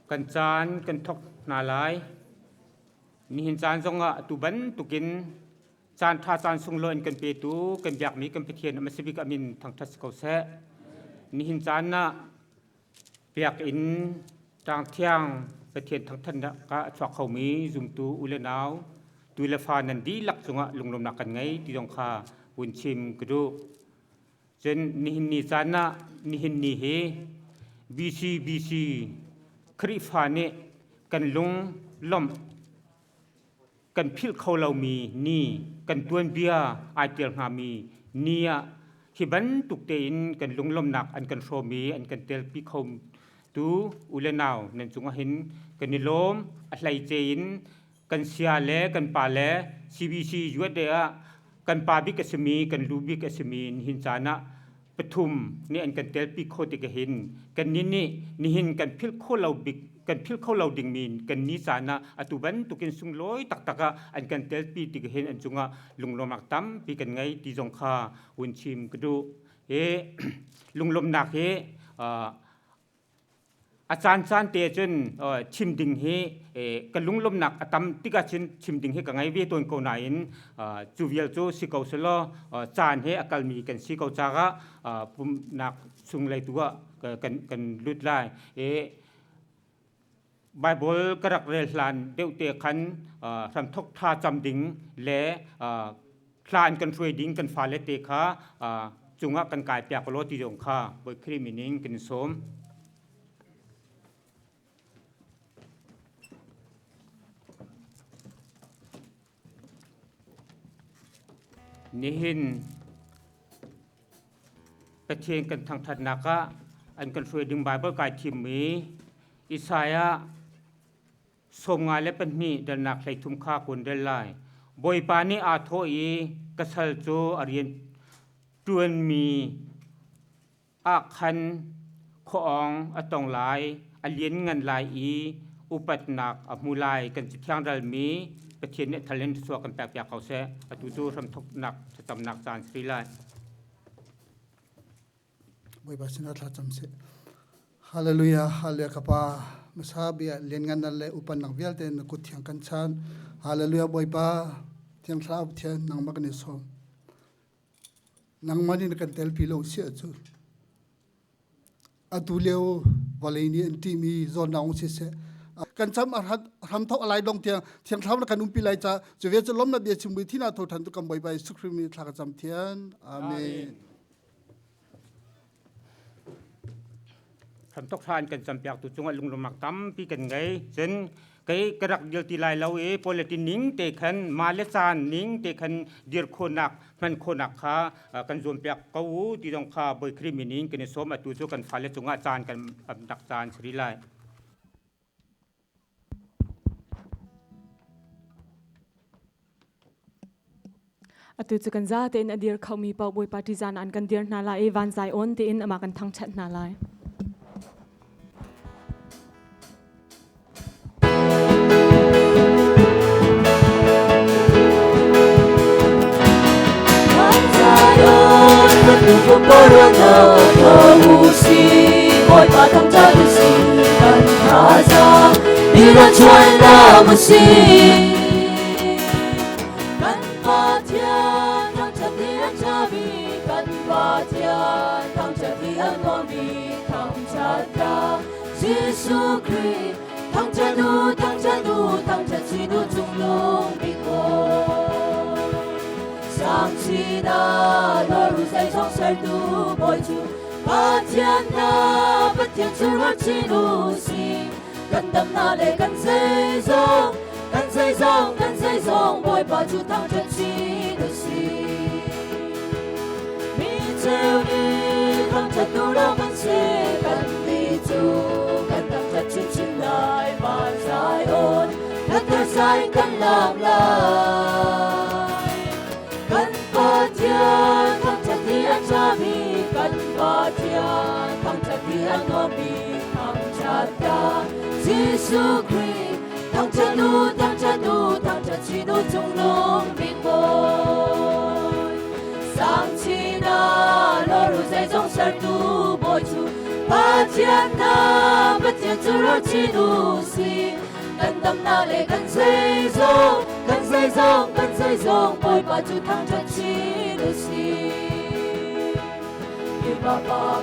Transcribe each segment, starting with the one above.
Kan caan kan thawk hna lai. Nihin caan zongah atu bantukin caan ṭha caan sunglawi in kan petu kan biakmi kan Pathian a hmasa bik a min thangṭhat si ko seh. Nihin caan ah biakinn ṭangthiang Pathian thangṭhatnak ah a chuak khomi zumtu u le nau tu le fa nan dihlak cungah lunglawmhnak kan ngei ti zong kha vun chim ka duh. Cun nihin ni caan ah nihin ni hi BCBC Khrihfa nih kan lung lawmh kan philh kho lomi ni kan tuanbia ai ṭial hngami ni ah hi bantuk tein kan lunglawmhnak an kan hrawm i an kan telpi kho tu u le nau nan cungah hin kan i lawm. A hleice in kan sia le kan pa le CBC USA ah kan pa bik a simi kan lu bik a simi nihin caan ah pathum nih an kan telpi kho tik hin kan nih nih nihin kan philh kho lo bik kan philh kho lo dingmi kan ni caan ah atu bantukin sunglawi taktak ah an kan telpi tik hin an cungah lunglawmnak tampi kan ngei ti zong kha hun chim ka duh. Hi lunglawmnak hi A caancaan te cun chim ding hi ka lunglawmhnak a tam tikah cun chim ding hi ka ngei ve tawn ko nain cu vial cu si ko selaw caan he a kalmi kan si ko caah pumhnak chung lei tu ah kan lut lai. Bible ka rak rel hlan deuh te khan hramthok tha cam ding le hla an kan hruai ding kan fale te kha cungah kan kai piak law ti zong kha Bawi Khrih min in kan sawm. Nihin Pathian kan thangṭhatnak ah an kan hruai ding Baibal kai thimmi Isaiah 52 dalnak 13 kha kun rel lai. Bawipa nih aa thawh i ka sal cu a rian ṭuanmi ah khan khuaawng a tong lai, a lianngan lai i upatnak a hmu lai. Kan Cathiang ralmi Pathian nih thal in thluachuah kan pekpiak ko seh. Atu cu hramthawknak thlacamnak caan si lai. Bawipa sinah thla cam sih. Hallelujah, hallelujah ka pa. Masa bia lianngan le upannak vialte na kut thiang kan chan. Hallelujah Bawipa, thiang thlarau Pathian nangmah kan i sawm. Nangmah nih na kan telpi lo si ahcun atu lio vawlei nih an ṭihmi zawnnak ung siseh kan cam a hram thok a lai dong tiang thiang thlarau na kan umpi lai ca cu ve cu lomna bia chim thina tho than tu kan Bawipa Jesuh Khrih mi thla ka cam thian. Amen. Hramthok thla an kan campiak tu cungah lunglawmnak tampi kan ngei. Cun kei ka rak dil ti lai lo i politi ning te khan ma le caan ning te khan dir khawhnak hman khawhnak kha kan zuampiak ko u ti zong kha Bawi Khrih min in kan i sawm. Atu cu kan fale cungah caan kan rak caan si lai. Atu cu kan za tein a dir khomi paoh Bawipa ṭihzahnak an kan dir hna lai i van zai awn tein amah kan thangṭhat hna lai. Bawipa thangṭhat u sih, kan thazaang ni ran chuan u sih. Kan Pathian thangṭhat hi a ṭha bik, kan Pathian thangṭhat hi a nuam bik, thangṭhat ta Jesuh Khrih, thangṭhat u, thangṭhat u, thangṭhat chin u cungnung bik Bawi. Sang sinah lawr u zeizong sertu Bawi cu Pathian hna, Pathian cu ruat chin u sih. Kan damnak le kan zeizong, kan zeizong, kan zeizong, Bawipa cu thangṭhat chin u sih. Mi cheu nih thangṭhat duh lo kan si, kannih cu kan thangṭhat chinchin lai. Van Zion, thatter sai kan lam lai. Kan Pathian thangṭhat hi a ṭhami, kan Pathian thangṭhat hi a nuammi, thangṭhat ta Jesuh Khrih, thangṭhat u, thangṭhat u, thangṭhat chin u cungnung bik Bawi. Sang chin ah lawr u zeizong sertu Bawi cu Pathian. Pathian na Pathian cu ro chin u si kan damnak le kan zeizong kan zeizong kan zeizong Bawipa cu thangṭhat chin u si Mipa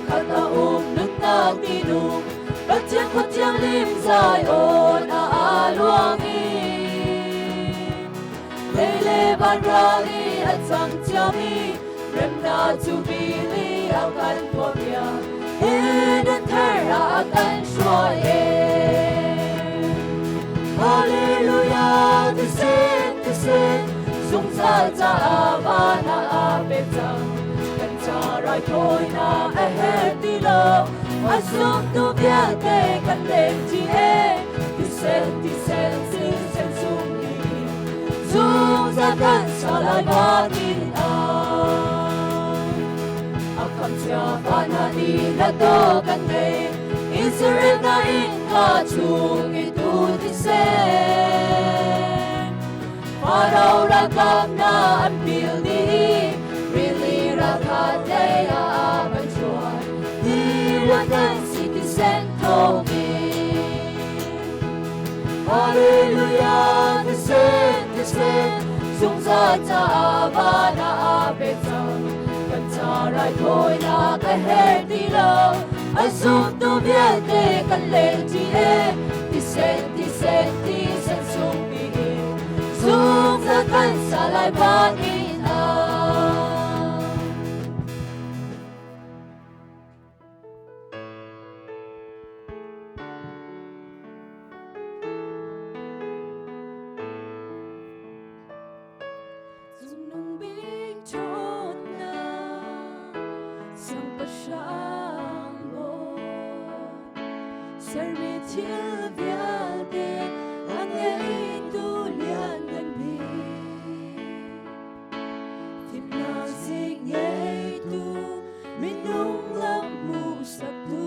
khat a um nunnak tinung Pathian khua thianghlim Zion ah a luang i Lei le van ral i a cang ciami remnak cu bili a kan tuahpiak Eden thar ah a kan hruai e Hallelujah thisen thisen zungzal caah van ah a pek cang kan ca raithawinak a herh ti lo a zumtu vialte kan leng ṭi e thisen thisen thisen sung ni zungzal kan sa lai batin ah a kham chia fa hna nih na to kan ngei Israel na in ka chung i tu thisen Farao ralkap na an pil dih rili ralkhat lei ah kan chuan ti kan si thisen thawngin Hallelujah thisen thisen zungzal caah van ah a pek cang kan ca raithawinak a herh ti lo a zumtu vialte kan leng ṭi e thisen thisen thisen sung in zungzal kan sa lai van in ah Cungnung bik ṭhawnnak siangpahrang bawi sermi thil vialte a ngeitu lianngan bik fimnak zik ngeitu minung lam hmuhsaktu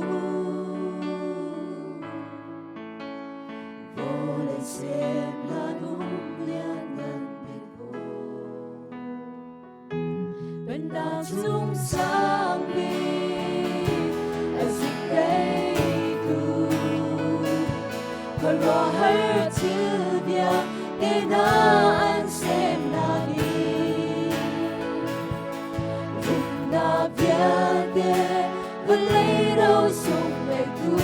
vawlei sem hlan um lianngan bik Pennak cung sang bik a zik teitu khuaruahhar thil bia te hna an sem hna ni rumnak vialte vawlei ro sung ngeitu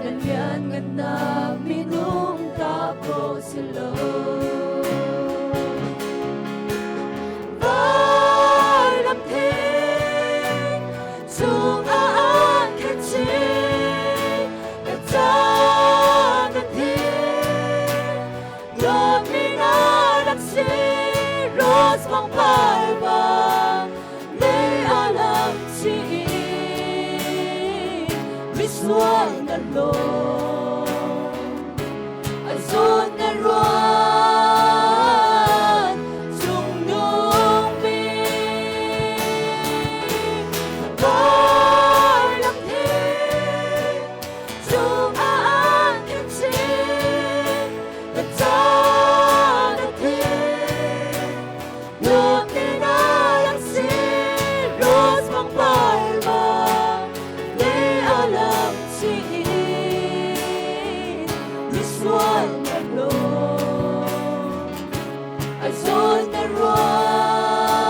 nan lianngannak minung ta khawh si lo. Vailam thing cungah an khen chih ka caan na thi dawtmi na rak si rose pangpar bang lei a lam chih misual na lawm a zun na ruan cungnung bik vailam thing cungah an khen chih ka caan na thi dawtmi na rak si rose pangpar bang lei a lam chih misual na lawm a zawn na ruan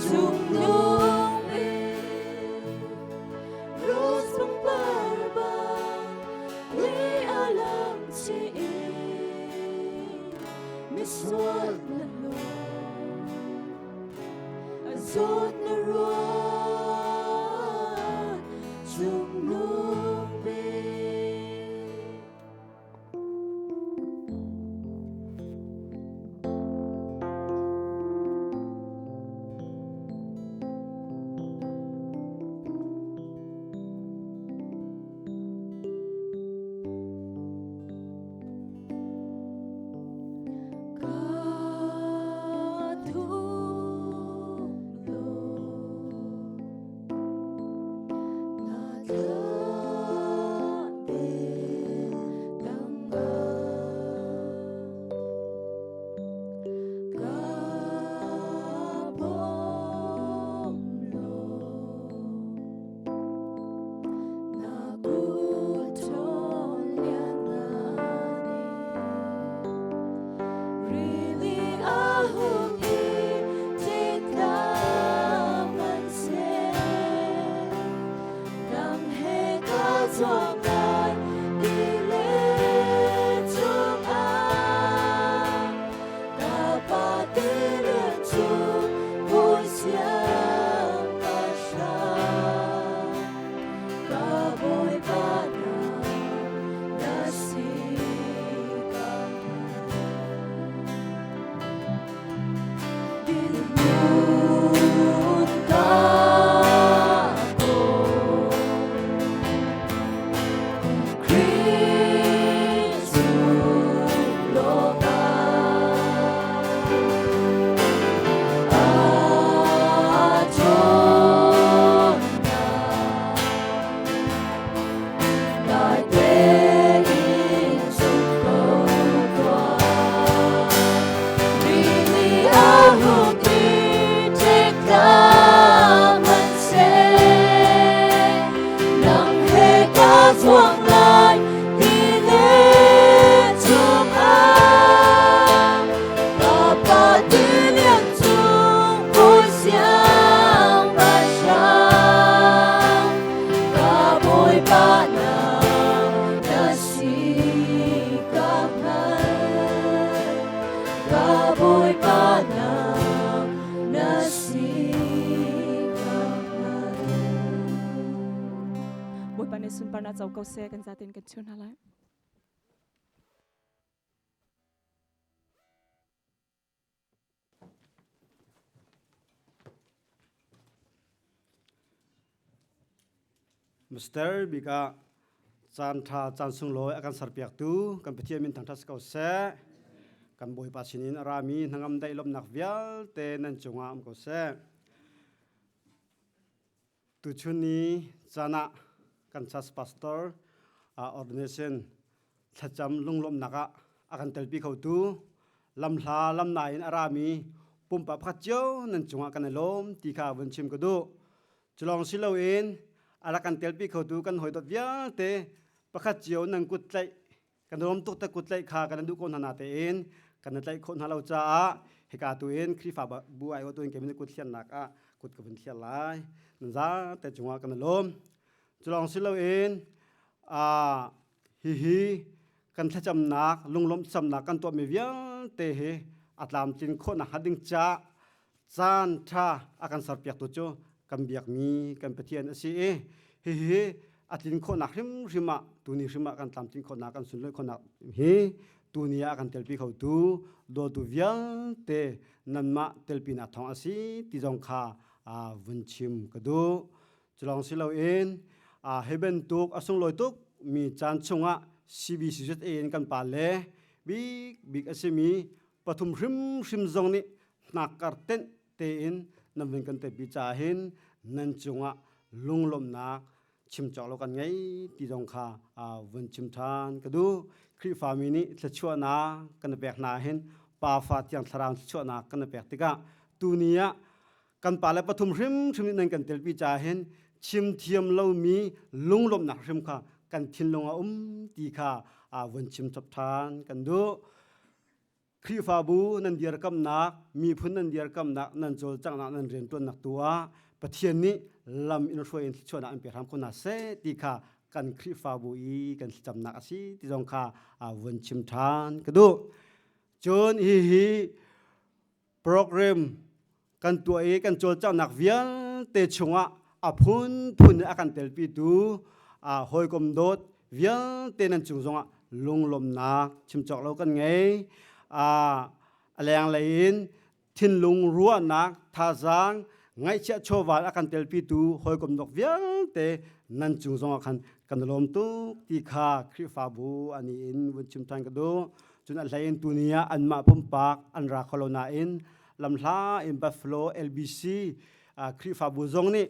cungnung bik rose pangpar bang lei a lam chih misual na lawm a zawn na ruan cungnung bik Ka thup lo na thla. nih sunparnak co ko seh. Kan zaten kan chun hna lai. Mr. Bika caan ṭha caan sunglawi a kan serpiaktu kan Pathian min thangṭhat si ko seh. Kan Bawipa sinin a rami hnangam daih lawmhnak vialte nan cungah um ko seh. Tuchun ni caan ah kan church pastor ordination thlacam lunglawmhnak ah a kan telpi khotu lamhla lamna in a rami pumpak pakhat cio nan cungah kan i lawm ti kha vun chim ka duh. Culawng si loin a rak kan telpi khotu kan hawidawt vialte pakhat cio nan kut tlaih kan rom tuk te kut tlaih kha kan duh ko hna na tein kan tlaih khawh hna lo caah hika tu in Khrihfa bu ai tu in kemin kut thliannak ah kut ka vun thliar lai. Nan za te cungah kan lawm. Culawng si loin hihi kan thlacamnak lunglawmh camnak kan tuahmi vialte hi a tlamtlin khawhnak hnga ding caah caan ṭha a kan serpiaktu cu kan biakmi kan Pathian a si i hihi a tlin khawhnak hrimhrim ah tuni hrim ah kan tlamtlin khawhnak kan sunlawih khawhnak hi tuni ah a kan telpi khotu dawtu vialte nanmah telpinak thawng a si ti zong kha vun chim ka duh. Culawng si loin hi bantuk a sunglawi tuk mi caan chungah CBCZA in kan pa le bikbik a simi pathum hrimhrim zong nih hnakkar tenh tein nan vun kan tepi caah hin nan cungah lunglawmhnak chim cawk lo kan ngei ti zong kha vun chim ṭhan ka duh. Khrihfami nih thluachuahnak kan pek hna hin pafa thiang thlarau thluachuahnak kan pek tikah tuni ah kan pale pathum hrimhrim nih nan kan telpi caah hin chim thiam lomi lunglawmhnak hrim kha kan thinlung a um ti kha vun chim chap ṭhan kan duh. Khrihfabu nan dirkamnak, miphun nan dirkamnak, nan cawlcanghnak, nan rianṭuannak tu ah Pathian nih lam in hruai in thluachuahnak an pe hram ko hna seh ti kha kan Khrihfabu i kan thlacamnak a si ti zong kha vun chim ṭhan ka duh. Cun hihi program kan tuah i kan cawlcanghnak vialte chungah a phunphun in a kan telpitu hawikom dawt vialte nan cung zongah lunglawmhnak chim cawk lo kan ngei. A lenglei in thinlung ruahnak thazaang ngaihchiah chawva a kan telpitu hawikom dawt vialte nan cung zongah khan kan lawm tuk ti kha Khrihfabu ani in vun chim ṭhan ka duh. Cun a hlei in tuni ah anmah pumpak an ra kho lo nain lamhla in Buffalo LBC Khrihfabu zong nih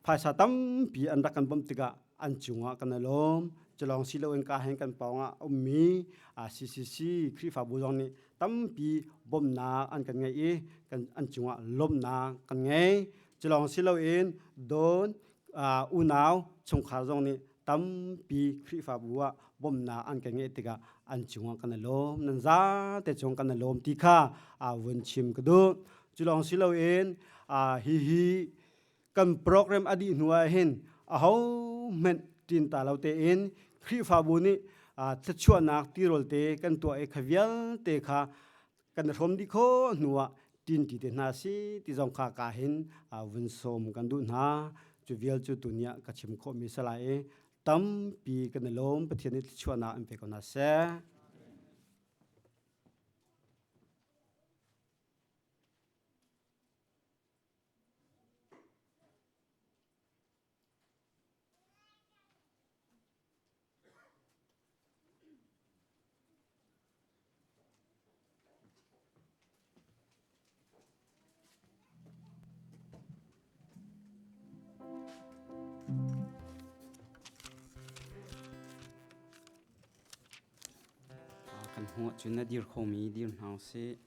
phaisa tampi an rak kan bawmh tikah an cungah kan i lawm. Culawng si loin ka hen kan pawng ah ummi CCC Khrihfabu zong nih tampi bawmhnak an kan ngeih i an cungah lawmhnak kan ngei. Culawng si loin Dawn unau chungkhar zong nih tampi Khrihfabu ah bawmhnak an kan ngeih tikah an cungah kan i lawm, nan zate cung kan i lawm ti kha vun chim ka duh. Cu lawng si loin hihi kan program a dih hnu ah hin aho hmanh ṭin ta lo tein Khrihfabu nih thluachuahnak tirawl te kan tuah i kha vialte kha kan i hrawm dih khawh hnu ah ṭinṭi te hna si ti zong kha ka hin vun sawm kan duh hna. Cu vial cu tuni ah ka chim khawhmi si lai i tampi kan i lawm. Pathian nih thluachuahnak an pe ko hna seh. Kan hmuh ahcun na dir khomi dir hna usih.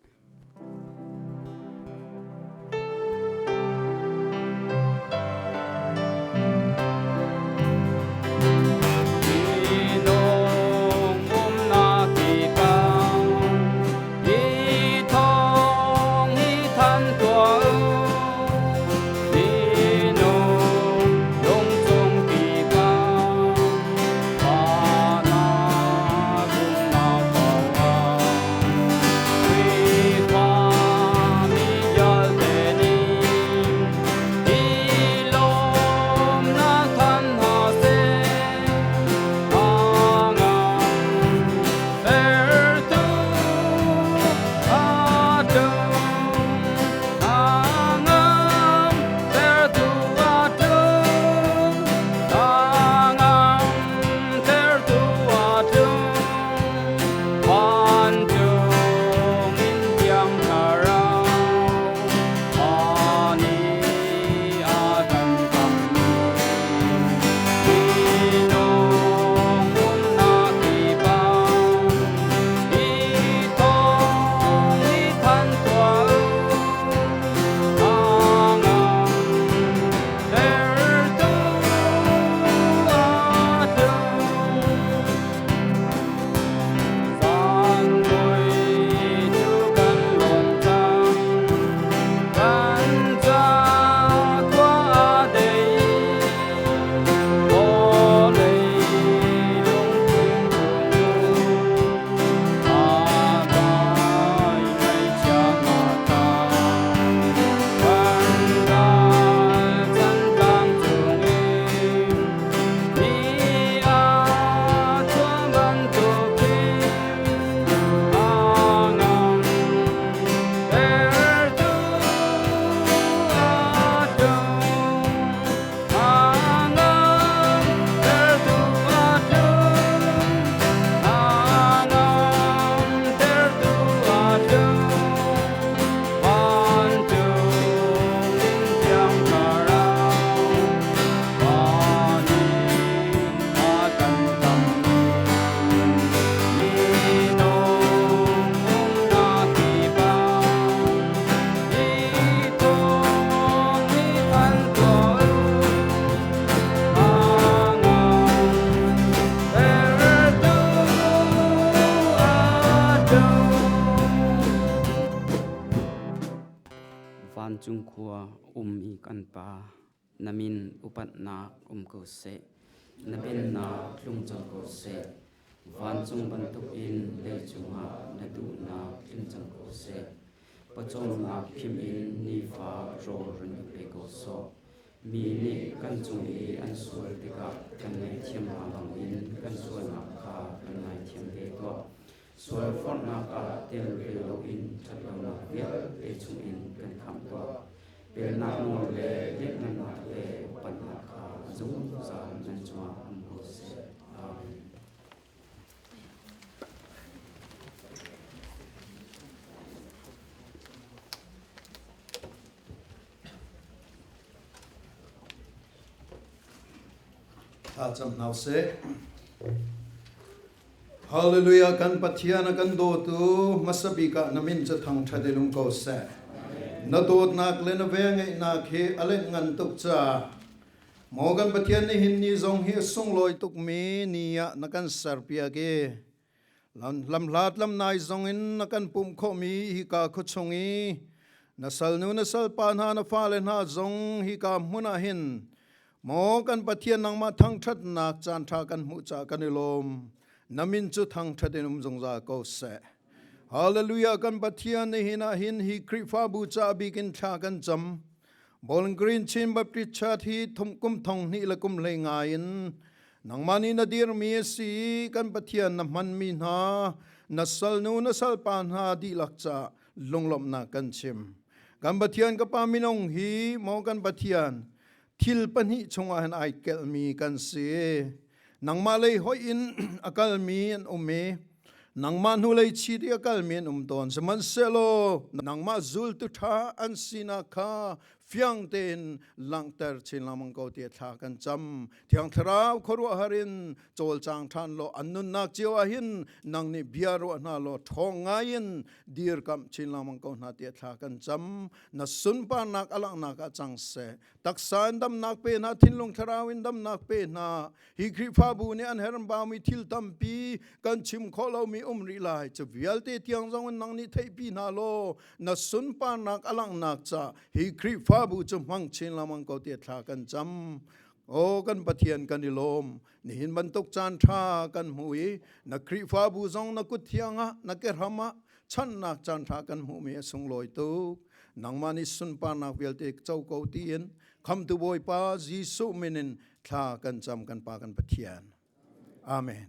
Vancung khua ummi kan Pa, na min upatnak um ko seh. Na pennak tlung cang ko seh. Vancung bantukin leicung ah na duhnak tling cang ko seh. Pawcawmnak khim in nifa rawl run i pe ko sawh. Mi nih kan cung i an sual tikah kan ngaihthiam hna bangin kan sualnak kha kan ngaithiam ve tuah. Sual forhnak ah tel ve loin ṭhatlonak vialte chungin kan khamh tuah. Pelnak nawl le lianhngannak le upatnak kha zungzal nan cungah um ko seh. Amen. Thla cam hna usih. Hallelujah kan Pathian a kan dawtu hmasa bik ah na min cu thangṭhat in um ko seh. Na dawtnak le na velngeihnak hi a let ngan tuk caah maw kan Pathian nihin ni zong hi a sunglawi tukmi ni ah na kan serpiak i lamhlat lamnai zong in na kan pumh khawhmi hika khuachung i na salnu na salpa hna na fale hna zong hika hmun ah hin Maw kan Pathian nangmah thangṭhatnak caanṭha kan hmuh caah kan i lawm. Na min cu thangṭhat in um zungzal ko seh. Hallelujah kan Pathian nihin ah hin hi Khrihfabu ca bik in thla kan cam. Bowling Green Chin Baptist Church hi thum kum thong hnih le kum hlei ngai in nangmah nih na dirmi a si kan Pathian na hmanmi hna na salnu na salpa hna dihlak ca lunglawmhnak kan chim. Kan Pathian ka pa minung hi maw kan Pathian thil pahnih chungah hin ai kelhmi kan si. Nangmah lei hoih in a kalmi an um i nangmah hnulei chit i a kalmi an um tawn. Sihmanhsehlaw nangmah zultu ṭha an sinak kha fiang tein langhter chin lengmang ko tiah thla kan cam. Thiang Thlarau khuaruahhar in cawlcang ṭhan law an nunnak cio ah hin nang nih bia ruah hna law ṭhawng ngai in dirkamh chin lengmang ko hna tiah thla kan cam. Na sunparnak a langhnak ah cang seh. Taksa in damnak pe hna, thinlung thlarau in damnak pe hna. Hi Khrihfabu nih an herhbaumi thil tampi kan chim khawh lomi um rih lai. Cu vialte tiang zong in nang nih theihpi hna law na sunparnak a langhnak ca hi Khrihfabu cu hmang chin lengmang ko tiah thla kan cam. Aw kan Pathian kan i lawm. Nihin bantuk caan ṭha kan hmu i na Khrihfabu zong na kut thiang ah na kehram ah channak caan ṭha kan hmuhmi a sunglawi tuk. Nangmah nih sunparnak vialte co ko tiin Khamtu Bawipa Jesuh min in thla kan cam kan Pa kan Pathian. Amen.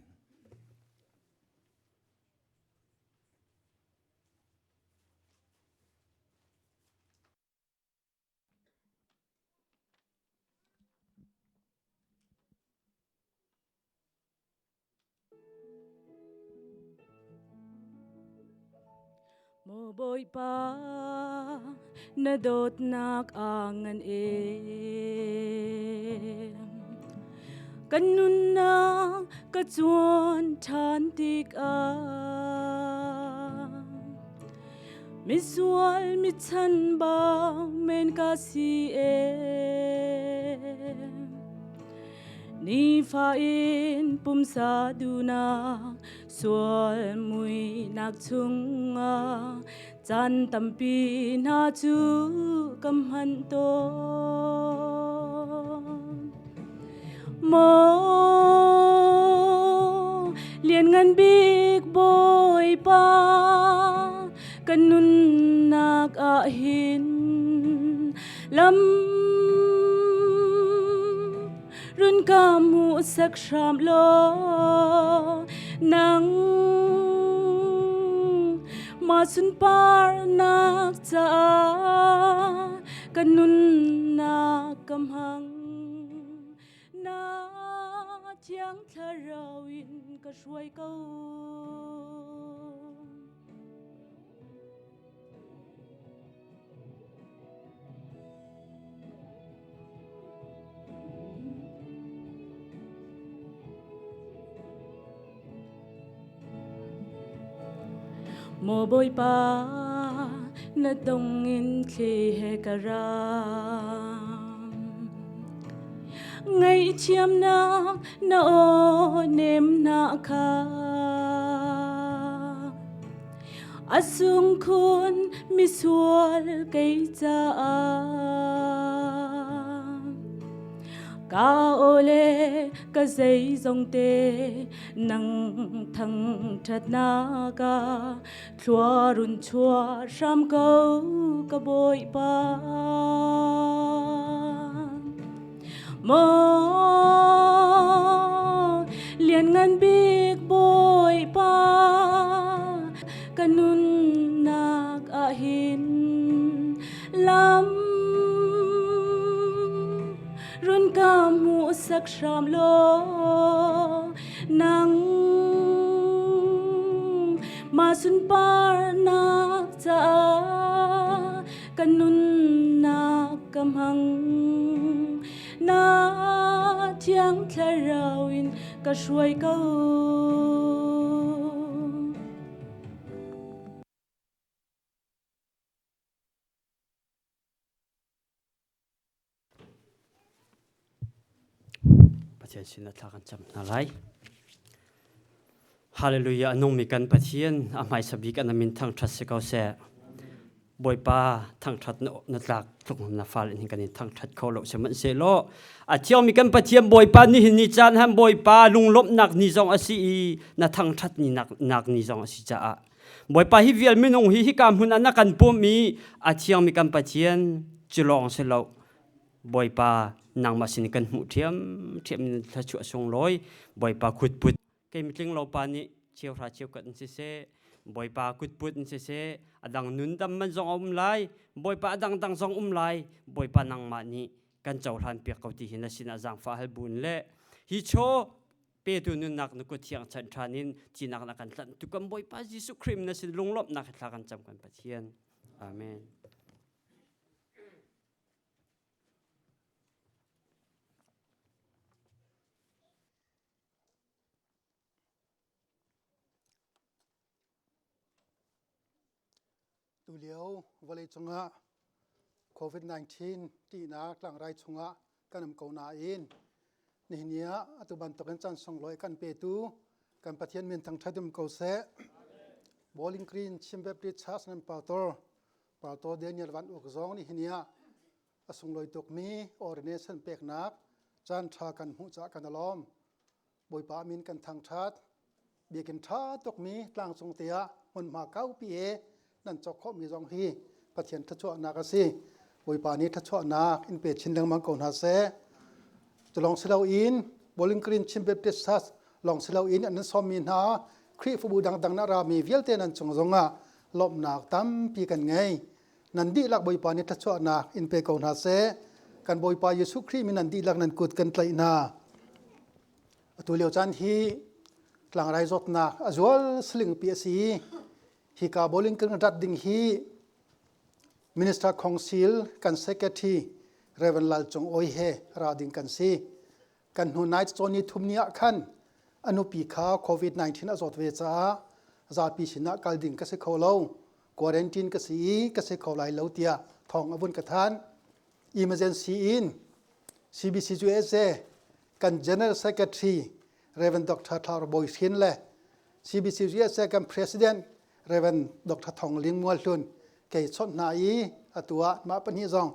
Maw Bawipa, na dawtnak a ngan em. Kan nunnak ka cuan ṭhan tikah misual mi chanbau men ka si em. Nifa in pumsa duhnak sual muihnak chungah caan tampi hna cu ka hman tawn. Maw lianngan bik Bawipa kan nunnak ah hin lam run ka hmuh sak hram law nang ma sunparnak caah ka nunnak ka hmang na thiang thlarau in ka hruai ko. Maw Bawipa, na dong in thli he ka ram. Ngaihthiamnak na aw nemnak kha. A sungkhun misual kei caah ka aw le ka zeizong te nang thangṭhatnak ah thlua run chuah hram ko ka Bawipa. Maw lianngan bik Bawipa ka nunnak ah hin lam run ka hmuhsak hram law nang ma sunparnak caah ka nunnak ka hmang na thiang thlarau in ka hruai ko. Pathian sin ah thla kan cam hna lai. Hallelujah nungmi kan Pathian a hmaisa bik an min thangṭhat si ko seh. Bawipa thangṭhat na tlak tluk na fal in kan in thangṭhat kho lo sihmanhsehlaw a thiangmi kan Pathian Bawipa nihin ni caan han Bawipa lunglawmhnak ni zong a si i na thangṭhat ni nak, nak ni zong a si caah Bawipa hi vial minung hi hika hmun ah na kan pum i a thiangmi kan Pathian cu lawng si lo Bawipa nangmah sin kan hmuh ṭhiam ṭhiam in thluachuah sunglawi Bawipa kutput kei mitling lo pa nih cheuhra cheukhat in siseh Bawipa kutput in siseh a dang nun dam man zong a um lai Bawipa a dangdang zong um lai Bawipa nangmah nih kan cohlan piak ko ti hi na sinah zaangfah hal bun le hi chaw petu nunnak na kut thiang chan ṭhan in thinak na kan tlanh tu kan Bawipa Jesuh Khrih na sin lunglawmhnak he thla kan cam kan Pathian Amen. Tulio vawleicung ah COVID-19 ṭihnak tlangrai chungah kan um ko nain nihin ni ah atu bantukin caan sunglawi kan petu kan Pathian min thangṭhat um ko seh. Bowling Green Chin Baptist Church nan pastor Pastor Daniel Van Uk zong nihin ni ah a sunglawi tukmi ordination peknak caan ṭha kan hmuh caah kan i lawm. Bawipa min kan thangṭhat. Biakinn ṭha tukmi tlangcung te ah hmunhma kaupi he nan cawk khawhmi zong hi Pathian thluachuahnak a si. Bawipa nih thluachuahnak in pe chin lengmang ko hna seh. Cu lawng si loin Bowling Green Chin Baptist Church lawng si loin an sawmmi hna Khrihfabu dangdang na rami vialte nan cung zongah lawmhnak tampi kan ngei. Nan dihlak Bawipa nih thluachuahnak in pe ko hna seh. Kan Bawipa Jesuh Khrih min nan dihlak nan kut kan tlaih hna. Atu lio caan hi tlangrai zawtnak a zual saling pi a si. Hika bowling kan rat ding hi Minister Council kan Secretary Reverend Lal Cung Oi he ra ding kan si. Kan hnu night cawni thum ni ah khan a nupi kha COVID-19 a zawt ve caah zapi sinah kal ding ka si kho lo. Quarantine ka si i ka si kho lai lo tiah thawng a vun ka than. Emergency in CBC USA kan General Secretary Reverend Dr. Thlar Bawi Hrin le CBC USA kan President Reverend Dr. Thong Ling Mual Hlun kei chawnh hna i atu ah mah pahnih zong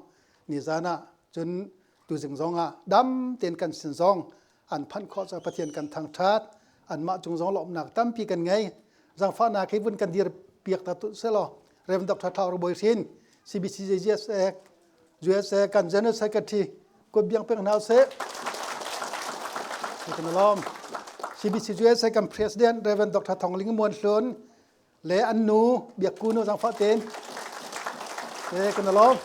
nizan ah cun tuzing zong ah dam tein kan sin zong an phanh khawh caah Pathian kan thangṭhat anmah cung zong lawmhnak tampi kan ngei zangfahnak hi vun kan dir piak ta tu selaw Rev Dr. Thau Bawi Hrin CBCJGSA USA kan General Secretary kut biang peng hna seh kan lawm CBC USA kan President Reverend Dr. Thong Ling Muan Hlun le an nu biak ku nu zangfah ten te kan lawm.